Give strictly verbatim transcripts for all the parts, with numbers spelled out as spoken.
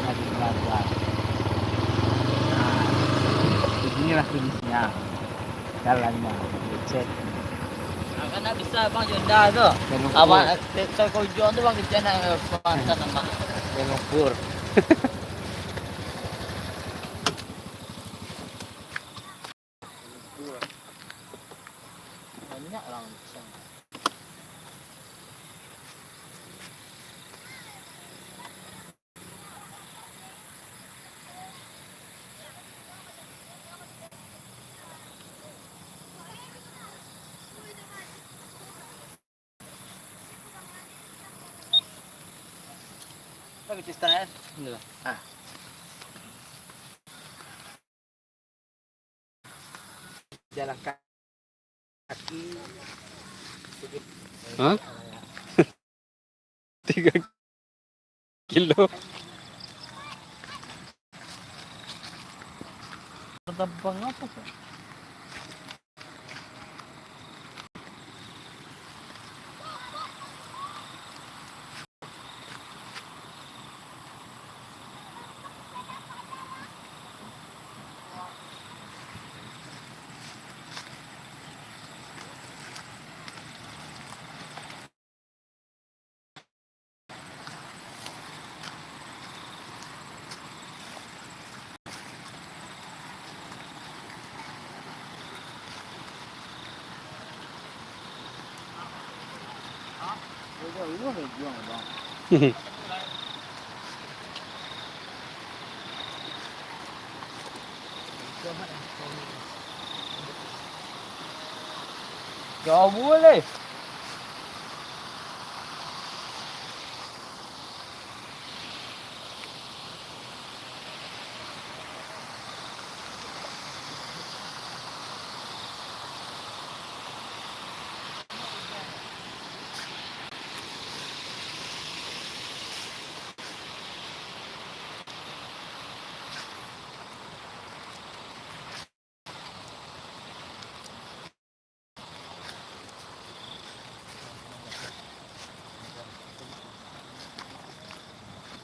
Nah, inilah kondisinya. Jalannya lecet. Nah, kan tak bisa, Bang, Honda tu. Belum Abang, full. Eh, kalau kau jual tu, Bang, kita nak, eh, pantas sama. Belum full. Banyak lah orang pisang. Bagus, Tristan, ya? Iya. Ah. Jalan kaki. Hah? Tiga kilo. Tampang apa, Pak? Jauah buliah.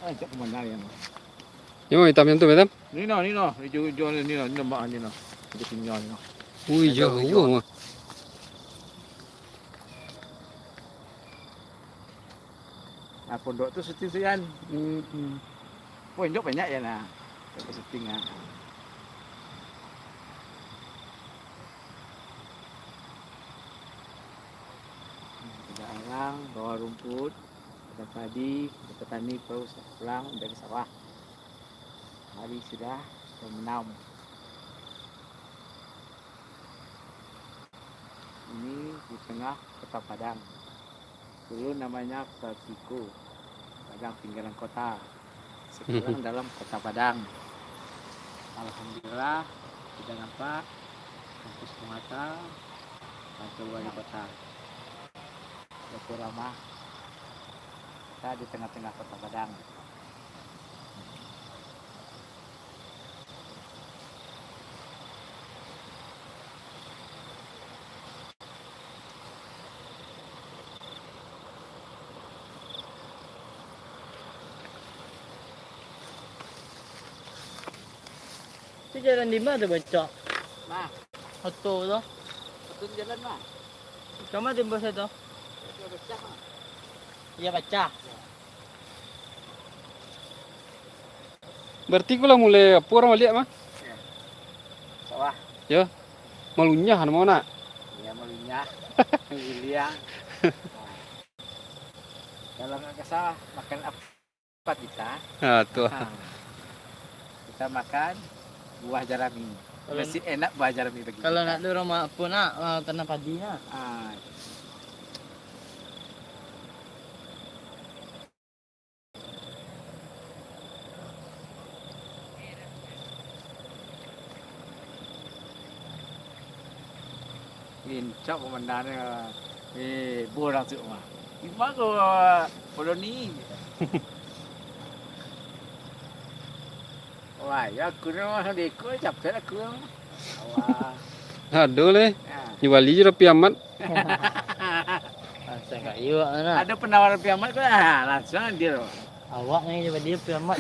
Ah, cak pamandang ya, no. Ni mah hitam yang tu, hitam? Ni no, ni no. Ijo-ijo ni no, ni no, mak ni no. Ijo tinggal ni no. Ui, jauah mah. Nah, pondok tu syuting sian. Hmm, hmm. Oh, indok banyak ya, nah. Syuting, ah. Ada arang, bawah rumput, ada padi, ada petani, terus pulang dari sawah. Hari sudah menanam. Ini di tengah Kota Padang. Dulu namanya Kota Tiku, Padang pinggiran kota. Sekarang dalam Kota Padang. Alhamdulillah, sudah nampak kampus Permata, kantor wali kota. Dapur Ramah. Kita di tengah-tengah Kota Padang. Tu jalan di ma tu, Bacok? Nah. Oto tu. Oto jalan, mah. Kama timbus tu? Iyo, pacah, mah. Iyo, pacah. Berarti ko lah mulai apo urang baliak, mah? Iyo. Sawah. Yo. Malunyah namo nak? Iyo, malunyah. Giliang. Nah. Kalau nggak ke sawah, makan ap-, Dapat kita. Ah, tu. Ha. Kita makan buah jarami. Kalau, masih enak buah jarami bagi kalau kita. Nak di rumah pun nak, ah, tanam padi nak. Ah. Lincak pamandangannyo. Eh, boh langsung mah. Di ma ko koloni? Wah, yo aku ni mah, deko capek aku mah. Wah. Aduh leh. Ya. Nyo bali je Raffi Ahmad. Langsung ka iyo, nah. Ado penawaran Raffi Ahmad ko, ah, langsung deal. Awak ngai je badia amat.